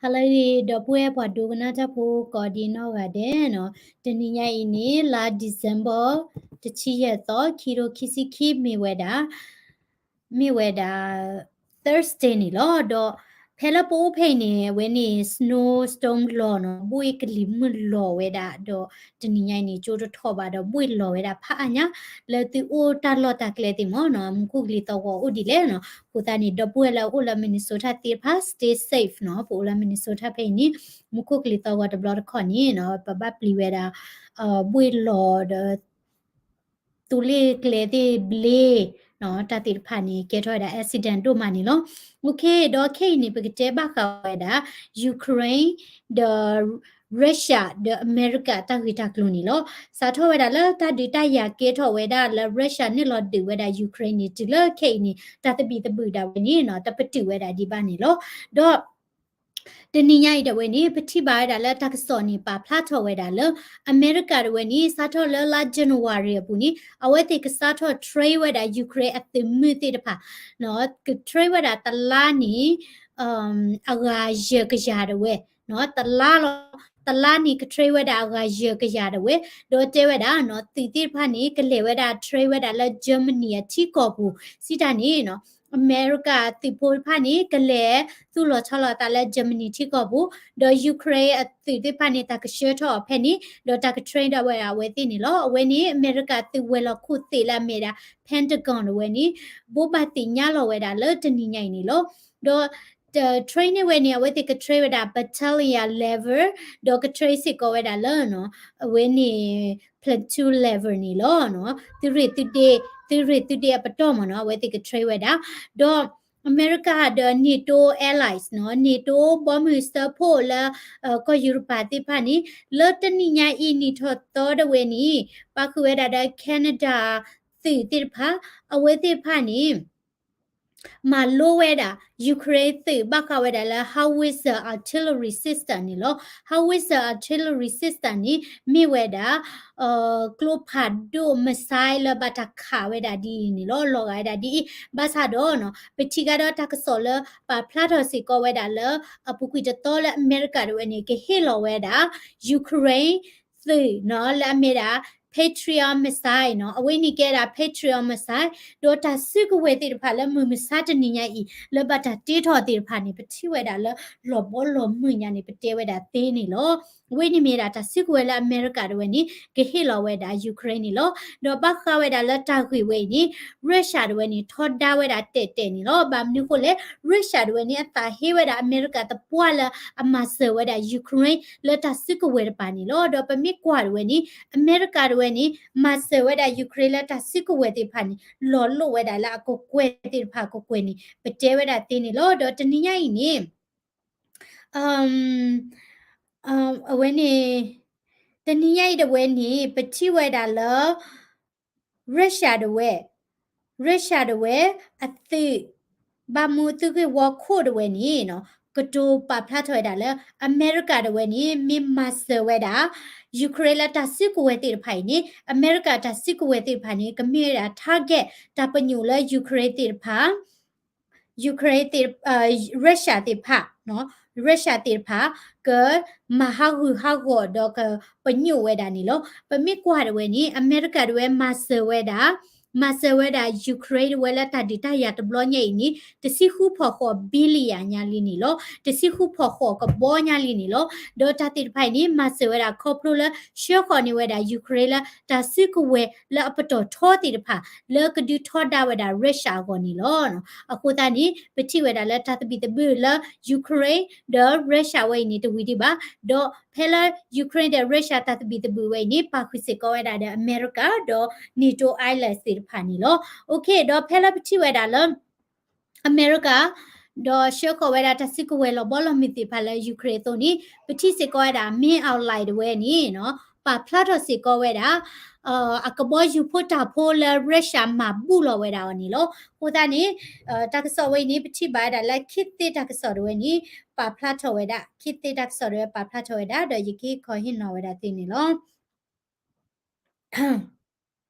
ဟါလၢအဂ့ၤ ဒီပုၢ်ဝဲၢ်ပှၤဒိကနၣ်တၢ်ဖိကိးဒံနီၢ်ဂၤဒဲးနီၤ, တနံၤညါအံၤန့ၣ် လါ December တဆံယဲၢ်သီ ခံကထိခံဆံခံ မ့ၢ်ဝဲဒၣ် မ့ၢ်ဝဲဒၣ် Thursday န့ၣ်လီၤ. ဒီးဖဲလၢပအိၣ်ဖဲအံၤန့ၣ် အဝဲန့ၣ် snowstorm လီၤနီၤ, ဘှ့ၣ်ကလံၤမုၢ်လီၤဝဲဒၣ်, ဒီးတနံၤညါအံၤန့ၣ် ကၠိတထီၣ်ဘၣ်ဒီး ဘှ့ၣ်လီၤဝဲဒၣ်ဖးအါညါ, လၢသုအိၣ်တၢ်လီၢ်တၢ်ကျဲသ့ၣ်မ့ၢ်နီၤ, မူခိၣ်ကလံၤသီၣ်ဂီၤအိၣ်ဒ်လဲၣ်နီၤ. အဃိသတးန့ၣ် ဒီပုၢ်ဝဲၢ်လၢအအိၣ်လၢ Minnesota သ့ၣ်တဖၣ် stay safe နီၤ, ပအိၣ်လၢ Minnesota ဖဲအံၤန့ၣ် မူခိၣ်ကလံၤသီၣ်ဂီၤတဘျီတခီၣ်န့ၣ်နီၤ, ပဘၣ်ပျံၤဝဲဒၣ် ဘှ့ၣ်လီၤဒီး သူလ့ၤကျဲသ့ၣ်ဘျ့ တၢ်သ့ၣ်တဖၣ်န့ၣ် ကဲထီၣ်ဝဲဒၣ် accident ဒိၣ်မးန့ၣ်လီၤ. အိၣ်ခ့ ဒီးခဲအံၤန့ၣ် ပကတဲဘၣ်ဃးဝဲဒၣ် Ukraine ဒီး Russia ဒီးအမဲရကၤ တၢ်ဂ့ၢ်တၢ်ကျိၤန့ၣ်လီၤ. စးထီၣ်ဝဲဒၣ်လၢတၢ်ဒုးတၢ်ယၤကဲထီၣ်ဝဲဒၣ်လၢ Russia န့ၣ်လီၤဒုးဝဲဒၣ် Ukraine န့ၣ် တုၤလၢခဲအံၤန့ၣ် တၢ်သဘံၣ်သဘုၣ်ဒၣ်ဝဲန့ၣ်နီၤ တပတုာ်ဝဲဒၣ်ဒံးဘၣ်န့ၣ်လီၤ. ဒီး တနံၤညါအံၤဒၣ်ဝဲန့ၣ် ပထံၣ်ဘၣ်ဝဲဒၣ်လၢတၢ်ကစီၣ်န့ၣ် ပာ်ဖျါထီၣ်ဝဲဒၣ်လၢ အမဲရကၤဒၣ်ဝဲန့ၣ် စးထီၣ်လၢလါ January အပူၤန့ၣ် အဝဲသ့ၣ်ကစးထီၣ် train ဝဲဒၣ် Ukraine အသုးမုၢ်သ့ၣ်တဖၣ် က train ဝဲဒၣ်တလါန့ၣ် အဂၤယဲၢ်ကယၤဒၣ်ဝဲ တလါလီၤ, တလါန့ၣ်က train ဝဲဒၣ်အဂၤယဲၢ်ကယၤဒၣ်ဝဲ, ဒီးတဲဝဲဒၣ်နီၤ သုးသ့ၣ်တဖၣ်န့ၣ် ကလဲၤဝဲဒၣ် train ဝဲဒၣ်လၢ Germany အထံကီၢ်ပူၤ စံးတၢ်န့ၣ်နီၤ အမဲရကၤသုးဖိတဖၣ်န့ၣ် ကလဲၤသူၣ်လီၤဆီလီၤသးလၢ Germany ထံကီၢ်ပူၤ, ဒီး Ukraine အသုးသ့ၣ်တဖၣ်န့ၣ် တၢ်ကဆှၢထီၣ်အီၤဖဲန့ၣ် ဒီးတၢ်က train ဒၣ်ဝဲဒၣ်အဝဲသ့ၣ်န့ၣ်လီၤ. အဝဲန့ၣ် အမဲရကၤသုးဝဲၤလီၢ်ခိၣ်သ့ၣ်လၢအမ့ၢ်ဒၣ် Pentagon ဒၣ်ဝဲန့ၣ် ဘိးဘၣ်သ့ၣ်ညါလီၤဝဲဒၣ်လၢတနံၤညါအံၤန့ၣ်လီၤ. ဒီး train န့ၢ်ဝဲန့ၣ် အဝဲသ့ၣ်က train ဝဲဒၣ် battalion level, ဒီးက train စ့ၢ်ကီးဝဲဒၣ်လၢနီၤ အဝဲန့ၣ် platoon level န့ၣ်လီၤ. သုးရ့ၣ်သုးဒ့, သုးရ့ၣ်သုးဒ့အပတီၢ်မ့ၢ်နီၤ အဝဲသ့ၣ်က train ဝဲဒၣ်, ဒီးအမဲရကၤဒီး NATO allies နီၤ NATO ဘီမုၢ်စၢဖှိၣ်လၢ ကီၢ်ယူရပၤသ့ၣ်တဖၣ်န့ၣ် လၢတနံၤညါအံၤနံၣ်ထီၣ်သီဒၣ်ဝဲန့ၣ် ပာ်ဃုာ်ဝဲဒၣ်ဒီး Canada သုးသ့ၣ်တဖၣ် အဝဲသ့ၣ်တဖၣ်န့ၣ် မၤလိဝဲဒၣ် Ukraine သုးဘၣ်ဃးဝဲဒၣ်လၢ howitzer artillery system န့ၣ်လီၤ. howitzer artillery system န့ၣ် မ့ၢ်ဝဲဒၣ် ကျိဖးဒိၣ် missile လၢဘၣ်တၢ်ခးဝဲဒၣ်ဒ်အံၤန့ၣ်လီၤ, လီၤဂာ်ဝဲဒၣ်ဒ်အံၤ, ဘၣ်ဆၣ်ဒီးနီၤ ပထံၣ်ကဒီးတၢ်ကစီၣ်လၢပာ်ဖျါထီၣ်စ့ၢ်ကီးဝဲဒၣ်လၢ အပူၤကွံာ်တသီလၢအမဲရကၤဒၣ်ဝဲန့ၣ် ကဟ့ၣ်လီၤဝဲဒၣ် Ukraine သုးနီၤ လၢအမ့ၢ်ဒၣ် Patriot missile နီၤ, အဝဲန့ၣ်ကဲဒၣ် Patriot missile ဒီးတၢ်စုကဝဲၤသ့ၣ်တဖၣ်လၢမုၢ်မဆါတနံၤညါအံၤ လၢဘၣ်တၢ်တ့ထီၣ်သ့ၣ်တဖၣ်န့ၣ် ပထံၣ်ဝဲဒၣ်လၢလီၤဘီလီၤမုၢ်ညါန့ၣ် ပတဲဝဲဒၣ်သ့န့ၣ်လီၤ. အဝဲန့ၣ်မ့ၢ်ဒၣ်တၢ်စုကဝဲၤလၢအမဲရကၤဒၣ်ဝဲန့ၣ် ကဟ့ၣ်လီၤဝဲဒၣ် Ukraine န့ၣ်လီၤ. ဒီးဘၣ်ဃးဝဲဒၣ်လၢတၢ်ဂ့ၢ်ဝဲအံၤန့ၣ် Russia ဒၣ်ဝဲန့ၣ် ထီဒါဝဲဒၣ်တဲာ်တဲာ်န့ၣ်လီၤ. ဘၣ်မနုၤဃိလဲၣ် Russia ဒၣ်ဝဲန့ၣ် အသးဟ့ဝဲဒၣ်အမဲရကၤသပှၢ်လၢအမၤစၢၤဝဲဒၣ် Ukraine လၢတၢ်စုကဝဲၤတပၤန့ၣ်လီၤ. ဒီးပမ့ၢ်ကွၢ်ဒၣ်ဝဲန့ၣ် အမဲရကၤဒၣ်ဝဲန့ၣ် မၤစၢၤဝဲဒၣ် Ukraine လၢတၢ်စုကဝဲၤသ့ၣ်တဖၣ်န့ၣ် လီၤလိာ်ဝဲဒၣ်လၢအကကွဲၢ်သ့ၣ်တဖၣ်ကကွဲၢ်န့ၣ် ပတဲဝဲဒၣ်သ့န့ၣ်လီၤ. ဒီးတနံၤညါအံၤန့ၣ် အဝဲန့ၣ် တနံၤညါအံၤဒၣ်ဝဲန့ၣ် ပထံၣ်ဝဲဒၣ်လၢ Russia ဒၣ်ဝဲ Russia ဒၣ်ဝဲ အသုး ဘၣ်မူသုးဂ့ၢ်ဝီခိၣ်ဒၣ်ဝဲန့ၣ်နီၤ ကတိၤပာ်ဖျါထီၣ်ဝဲဒၣ်လၢ အမဲရကၤဒၣ်ဝဲန့ၣ် မ့ၢ်မၤစၢၤဝဲဒၣ် Ukraine လၢတၢ်စုကဝဲၤသ့ၣ်တဖၣ်အံၤန့ၣ် အမဲရကၤတၢ်စုကဝဲၤသ့ၣ်တဖၣ်န့ၣ် ကမ့ၢ်ဝဲဒၣ် target တၢ်ပညိၣ်လၢ Ukraine သ့ၣ်တဖၣ် Ukraine သ့ၣ် Russia သ့ၣ်တဖၣ် Russia သ့ၣ်တဖၣ် ကမၤဟးဂူာ်ဟးဂီၤဒီးကပညိၣ်ဝဲဒၣ်န့ၣ်လီၤ. ပမ့ၢ်ကွၢ်ဒၣ်ဝဲန့ၣ် အမဲရကၤဒၣ်ဝဲမၤစၢၤဝဲဒၣ် မၤစၢၤဝဲဒၣ် Ukraine ဒၣ်ဝဲလၢတၢ်ဒုးတၢ်ယၤတဘျီညါအံၤန့ၣ် တဆံဃုဖီၣ်ဃိး billion ညါလံန့ၣ်လီၤ. တဆံဃုဖီၣ်ဃိးကဘီညါလံန့ၣ်လီၤ. ဒီးတၢ်သ့ၣ်တဖၣ်အံၤန့ၣ် မၤစၢၤဝဲဒၣ်ခီဖျိလၢ ဆှၢဃီၤန့ၢ်ဝဲဒၣ် Ukraine လၢတၢ်စုကဝဲၤလၢအပတီၢ်ထီသ့ၣ်တဖၣ် လၢကဒုးထီဒါဝဲဒၣ် Russia အဂီၢ်န့ၣ်လီၤ. အဃိသတးန့ၣ် ပထံၣ်ဝဲဒၣ်လၢတၢ်သဘံၣ်သဘုၣ်လၢ Ukraine ဒီး Russia ဝဲအံၤန့ၣ် တဝံၤဒံးဘၣ်. ဒီးဖဲလၢ Ukraine ဒီး Russia တၢ်သဘံၣ်သဘုၣ်ဝဲအံၤန့ၣ် ပာ်ဃုာ်စ့ၢ်ကီးဝဲဒၣ်ဒီးအမဲရကၤ ဒီး NATO allies သ့ၣ်တဖၣ်န့ၣ်လီၤ. အိၣ်ခ့ ဒီးဖဲလၢပထံၣ်ဝဲဒၣ်လၢ အမဲရကၤ ဒီးဆှၢဃီၤဝဲဒၣ်တၢ်စုကဝဲၤလီၤဘီလီၤမုၢ်သ့ၣ်တဖၣ်လၢ Ukraine အသိးန့ၣ် ပထံၣ်စ့ၢ်ကီးဝဲဒၣ် Min Aung Hlaing ဒၣ်ဝဲန့ၣ်နီၤ ပာ်ဖျါထီၣ်စ့ၢ်ကီးဝဲဒၣ် အကဘီယူၤဖိတၢ်ဖိလၢ Russia မၤဘူၣ်လီၤဝဲဒၣ်အီၤန့ၣ်လီၤ. အဃိသတးန့ၣ် တၢ်ကစီၣ်ဝဲအံၤန့ၣ် ပထံၣ်ဘၣ်ဝဲဒၣ်လၢ ခေတ်သစ် တၢ်ကစီၣ်ဒၣ်ဝဲန့ၣ် ပာ်ဖျါထီၣ်ဝဲဒၣ် ခေတ်သစ် တၢ်ကစီၣ်ဒၣ်ဝဲပာ်ဖျါထီၣ်ဝဲဒၣ် ဒီးယကဟ့ၣ်ခီဟ့ၣ်နီၤဝဲဒၣ်သုန့ၣ်လီၤ.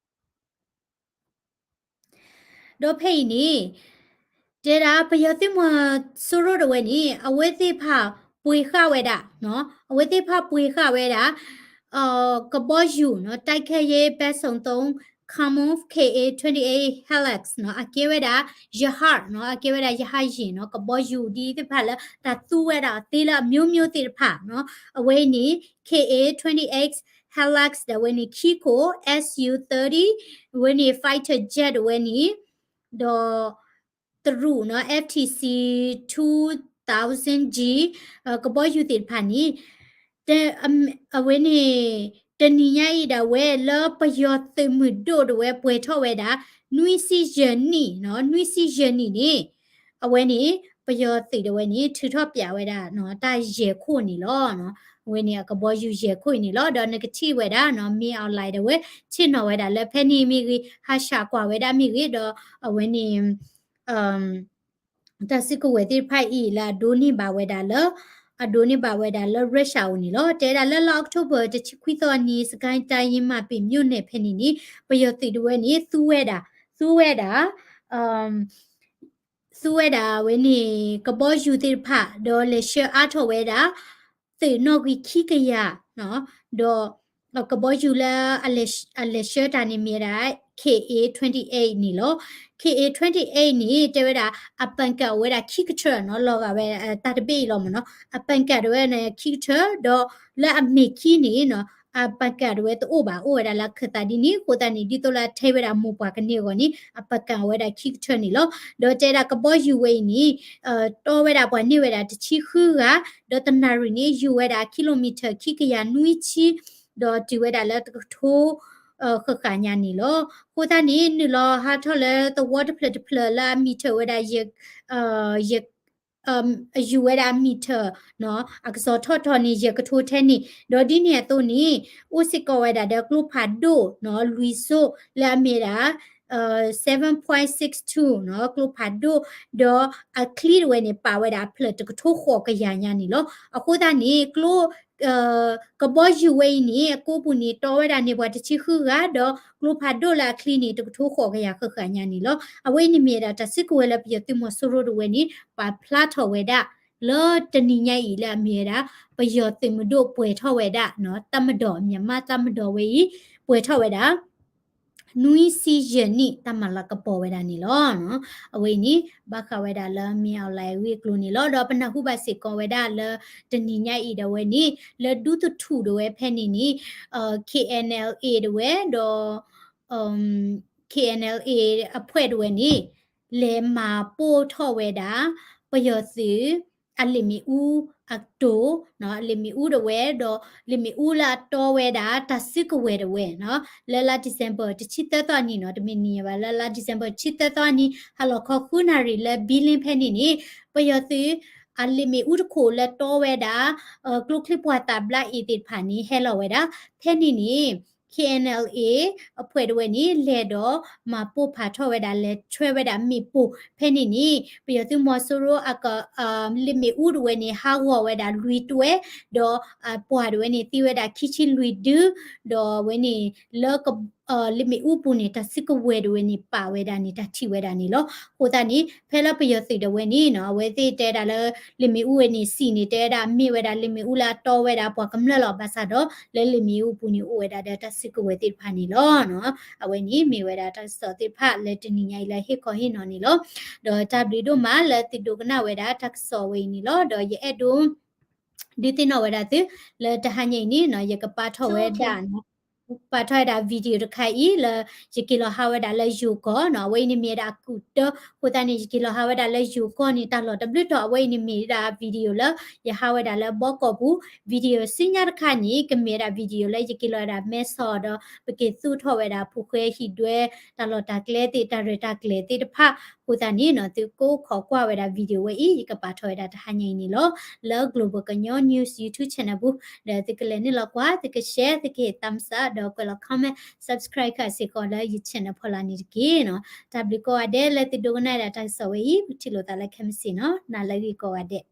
ဒီးဖဲအံၤန့ၣ် တဲဒၣ်ပယီၤသုးမီၤစိရိၤဒၣ်ဝဲန့ၣ် အဝဲသ့ၣ်တဖၣ် ပှ့ၤဃာ်ဝဲဒၣ်နီၤ, အဝဲသ့ၣ်တဖၣ်ပှ့ၤဃာ်ဝဲဒၣ် ကဘီယူၤနီၤ, တိုက်ခိုက်ရေးဘက်စုံသုံး Kamov K A twenty-eight Hilux နီၤ, အကဲဝဲဒၣ် ရဟတ်နီၤ, အကဲဝဲဒၣ် ရဟတ်ယာဉ်နီၤ, ကဘီယူၤဒ်သ့ၣ်တဖၣ်လၢတၢ်သူဝဲဒၣ်သ့လၢအမျိုးမျိုးသ့ၣ်တဖၣ်နီၤ, အဝဲအံၤန့ၣ် K A twenty-eight Hilux ဒီးအဝဲန့ၣ် ခံခိၣ် S U thirty အဝဲန့ၣ် fighter jet အဝဲန့ၣ် ဒီး တရူးနီၤ F T C two thousand G ကဘီယူၤသ့ၣ်တဖၣ်န့ၣ် အဝဲန့ၣ် တနံၤညါအံၤဒၣ်ဝဲလၢပယီၤသုးမုၢ်ဒိၣ်ဒၣ်ဝဲပှဲၤထီၣ်ဝဲဒၣ် နွံဆံယဲၢ်နံၣ်နီၤ, နွံဆံယဲၢ်နံၣ်န့ၣ် အဝဲန့ၣ် ပယီၤသုးဒၣ်ဝဲန့ၣ် ထုးထီၣ်ပၠးဝဲဒၣ်နီၤ တၢ်ယဲၢ်ခိၣ်န့ၣ်လီၤ. အဝဲန့ၣ်အကဘီယူၤယဲၢ်ခိၣ်အံၤန့ၣ်လီၤ. ဒီးနကထံၣ်ဝဲဒၣ်နီၤ မင်းအောင်လှိုင်ဒၣ်ဝဲ ဆ့ၣ်နီၤဝဲဒၣ်လၢဖဲန့ၣ်မ့ၢ်ဂ့ၤ ဟးဆှးကွၢ်ဝဲဒၣ်မ့ၢ်ဂ့ၤ ဒီးအဝဲန့ၣ် တၢ်စုကဝဲၤသ့ၣ်တဖၣ်အံၤလၢအဒိးန့ၢ်ဘၣ်ဝဲဒၣ်လၢ အဒိးန့ၢ်ဘၣ်ဝဲဒၣ်လၢ Russia အအိၣ်န့ၣ်လီၤ. တဲဒၣ်လၢလါ October တဆံခွံသီအနံၤ စစ်ကိုင်းတိုင်း ယင်းမာပင်မြို့နယ် ဖဲန့ၣ်န့ၣ် ပယီၤသုးဒၣ်ဝဲန့ၣ် သူဝဲဒၣ် သူဝဲဒၣ် သူဝဲဒၣ်ဝဲန့ၣ် ကဘီယူၤသ့ၣ်တဖၣ် ဒီးလဲၤဆှၢအါထီၣ်ဝဲဒၣ် သုးနီၣ်ဂံၢ်ခံကယၤ ဒီး ကဘီယူၤလၢ အလဲၤဆှၢတၢ်န့ၣ်မ့ၢ်ဝဲဒၣ် K A twenty-eight န့ၣ်လီၤ. K A twenty-eight န့ၣ် တဲဝဲဒၣ် အပန်ကၣ်အိၣ်ဝဲဒၣ်ခံကထၢနီၤ လီၤဂာ်ဝဲ တၢ်တဘ့ၣ်အံၤလီၤမ့ၢ်နီၤ အပန်ကၣ်ဒၣ်ဝဲန့ၣ် ခံကထၢ ဒီးလၢအမ့ၢ်ခံန့ၣ်နီၤ အပန်ကၣ်ဒၣ်ဝဲတအိၣ်ဘၣ် အိၣ်ဝဲဒၣ်လၢအခၢၣ်သးဒ်န့ၣ် အဃိသတးန့ၣ် ဒ်သိးလၢအထဲးဝဲဒၣ်မိၢ်ပှၢ်ကန့ၢ်အဂီၢ်န့ၣ် အပန်ကၣ်အိၣ်ဝဲဒၣ်ခံကထၢန့ၣ်လီၤ. ဒီးတဲဒၣ်ကဘီယူၤဝဲအံၤန့ၣ် တီဝဲဒၣ်ပှၤန့ၢ်ဝဲဒၣ်တဆံဃုဂၤ ဒီးတနၣ်ရံၣ်န့ၣ် ယူၤဝဲဒၣ် kilometer ခံကယၤနွံဆံ ဒီးတုၤဝဲဒၣ်လၢတကထိ ဃၣ်ဃၣ်ညါန့ၣ်လီၤ. အဃိသတးန့ၣ် နုာ်လီၤဟးထီၣ်လၢသဝီတဖျၢၣ်တဖျၢၣ်လၢအမံၤထၢၣ်ဝဲဒၣ် ယ အယူၤဝဲဒၣ်မံၤထၢၣ် အကစီၤထီၣ်ထီၣ်န့ၣ် ယဲၢ်ကထိထဲန့ၣ် ဒီးဒ်န့ၣ်အသိးန့ၣ် အိၣ်စ့ၢ်ကီးဝဲဒၣ်ဒီးကျိဖးဒိၣ်နီၤ လွံၢ်စိၣ်လၢအမ့ၢ်ဒၣ် seven point six two နီၤ ကျိဖးဒိၣ် ဒီးအချံတဝဲန့ၣ် ပာ်ဝဲဒၣ်အဖျၢၣ်တကထိဃိးကယၤညါန့ၣ်လီၤ. အဃိသတးန့ၣ် ကျိ ကဘီယူၤဝဲအံၤန့ၣ် အကိးပူၤန့ၣ် တီဝဲဒၣ်န့ၢ်ပှၤတဆံဃုဂၤ ဒီးကျိဖးဒိၣ်လၢအချံန့ၣ် တကထိဃိးကယၤဃၣ်ဃၣ်ညါန့ၣ်လီၤ. အဝဲအံၤန့ၣ်မ့ၢ်ဝဲဒၣ်တၢ်စုကဝဲၤလၢပယီၤသုးမီၤစိရိၤဒၣ်ဝဲန့ၣ် ပာ်ဖျါထီၣ်ဝဲဒၣ် လၢတနံၤညါအံၤလၢအမ့ၢ်ဝဲဒၣ် ပယီၤသုးမုၢ်ဒိၣ်ပှဲၤထီၣ်ဝဲဒၣ် တပ်မတော် မြန်မာ့တပ်မတော် ဝဲအံၤ ပှဲၤထီၣ်ဝဲဒၣ် နွံဆံယဲၢ်နံၣ် တၢ်မၤလၤကပီၤဝဲဒၣ်န့ၣ်လီၤ. အဝဲအံၤန့ၣ် ဘၣ်ဃးဝဲဒၣ်လၢ မင်းအောင်လှိုင် အဂ့ၢ်အကျိၤန့ၣ်လီၤ. ဒီးပနၢ်ဟူဘၣ်စ့ၢ်ကီးဝဲဒၣ်လၢ တနံၤညါအံၤဒၣ်ဝဲန့ၣ် လၢဒူသထူၣ်ဒၣ်ဝဲဖဲန့ၣ်န့ၣ် K N L A ဒၣ်ဝဲ ဒီး K N L A အဖွဲ့ဒၣ်ဝဲန့ၣ် လဲၤမၤပိၢ်ထီၣ်ဝဲဒၣ် ပယီၤသုး အလ့ၣ်မ့ၣ်အူအတိၢ် လ့ၣ်မ့ၣ်အူဒၣ်ဝဲ ဒီးလ့ၣ်မ့ၣ်အူလၢအတီဝဲဒၣ် တၢ်စုကဝဲၤဒၣ်ဝဲနီၤ လၢလါ December တဆံသၢသီအနံၤနီၤ တမ့ၢ်နံၤဘၣ် လၢလါ December တဆံသၢသီအနံၤ ဟါလီၤခီဃုနၣ်ရံၣ်လၢ ဘံလ့ၣ် ဖဲန့ၣ်န့ၣ် ပယီၤသုး အလ့ၣ်မ့ၣ်အူတခိၣ်လၢတီဝဲဒၣ် ကျိချံမျိာ်သၣ်ဘျါအ့ၣ်သ့ၣ်တဖၣ်န့ၣ် ဟဲလီၤဝဲဒၣ် ဖဲန့ၣ်န့ၣ် K N L A အဖွဲ့ဒၣ်ဝဲန့ၣ် လဲၤဒီးမၤပိၢ်ဖးထီၣ်ဝဲဒၣ် လဲၤဆွဲဝဲဒၣ်မ့ၣ်ပိၢ် ဖဲန့ၣ်န့ၣ် ပယီၤသုးမီၤစိရိၤအက လ့ၣ်မ့ၣ်အူဒၣ်ဝဲန့ၣ် ဟးဂီၤဝဲဒၣ်လွံၢ်တွဲ ဒီးပှၤဒၣ်ဝဲန့ၣ် သံဝဲဒၣ်ခံဆံလွံၢ်ဒု ဒီးဝဲန့ၣ် လၢ လ့ၣ်မ့ၣ်အူပူၤန့ၣ် တၢ်စုကဝဲၤဒၣ်ဝဲန့ၣ် ပာ်ဝဲဒၣ်န့ၣ် တၢ်ထံၣ်ဝဲဒၣ်န့ၣ်လီၤ. အဃိသတးန့ၣ် ဖဲလၢပယီၤသုးဒၣ်ဝဲန့ၣ်နီၤ အဝဲသ့ၣ်တဲဒၣ်လၢ လ့ၣ်မ့ၣ်အူဝဲန့ၣ် စံးန့ၣ် တဲဝဲဒၣ်မ့ၢ်ဝဲဒၣ်လ့ၣ်မ့ၣ်အူလၢအတီဝဲဒၣ်ပှၤကမျၢၢ်လီၤ. ဘၣ်ဆၣ်ဒီး လၢလ့ၣ်မ့ၣ်အူပူၤန့ၣ် အိၣ်ဝဲဒၣ်ဒီးတၢ်စုကဝဲၤသ့ၣ်တဖၣ်န့ၣ်လီၤ. အဝဲန့ၣ်မ့ၢ်ဝဲဒၣ်တၢ်ကစီၣ်သ့ၣ်တဖၣ်လၢတနံၤညါအံၤလၢဟ့ၣ်ခီဟ့ၣ်နီၤန့ၣ်လီၤ. ဒီးတၢ်ဘျုးဒိၣ်မးလၢသုဒိကနၣ်ဝဲဒၣ်တၢ်ကစီၣ်ဝဲအံၤန့ၣ်လီၤ. ဒီးယအဲၣ်ဒိး ဒုးသ့ၣ်နီၣ်ဝဲဒၣ်သု လၢတဟါညါအံၤန့ၣ်နီၤ ယကပာ်ထီၣ်ဝဲဒၣ် ပာ်ထီၣ်ဝဲဒၣ် video တခါအံၤလၢ ယက့ၤလီၤဟးဝဲဒၣ်လၢယိၤကီၢ်နီၤ အဝဲအံၤန့ၣ်မ့ၢ်ဝဲဒၣ်အကူၣ်တၢ အဃိသတးန့ၣ် ယက့ၤလီၤဟးဝဲဒၣ်လၢယိၤကီၢ်န့ၣ် တၢ်လီၢ်တဘျုးတီၤ အဝဲအံၤန့ၣ်မ့ၢ်ဝဲဒၣ် video လၢ ယဟးဝဲဒၣ်လၢဘီကီၢ်ပူၤ video ဆူညါတခါန့ၣ် ကမ့ၢ်ဝဲဒၣ် video လၢယက့ၤလီၤဝဲဒၣ်မဲဆီးဒီး ပက့ၤသူၣ်ထီၣ်ဝဲဒၣ်ဖိၣ်ဃဲဟံၣ်ဒွဲ တၢ်လီၢ်တၢ်ကျဲသ့ၣ် တၢ်ရဲၣ်တၢ်ကျဲၤသ့ၣ်တဖၣ် အဃိသတးန့ၣ်နီၤ သုကအိၣ်ခိးကွၢ်ဝဲဒၣ် video ဝဲအံၤ ယကပာ်ထီၣ်ဝဲဒၣ်တဟါညါအံၤန့ၣ်လီၤ. လၢ Global ကညီ News YouTube channel ပူၤ ဒီးသုကလဲၤနုာ်လီၤကွၢ် သုက share သုကဟ့ၣ် thumbs up ဒီးကွဲးလီၤ comment subscribe စ့ၢ်ကီးလၢယ channel ဖီလာ်န့ၣ်တက့ၢ်နီၤ. တၢ်ဘျုးကိးဂၤဒဲး လၢသုဒိကနၣ်ဝဲဒၣ်တၢ်ကစီၣ်ဝဲအံၤ ပထံၣ်လိာ်သးလၢခဲမုၢ်ဆ့ၣ်နီၤ နၤလၢအဂ့ၤကိးဂၤဒဲး.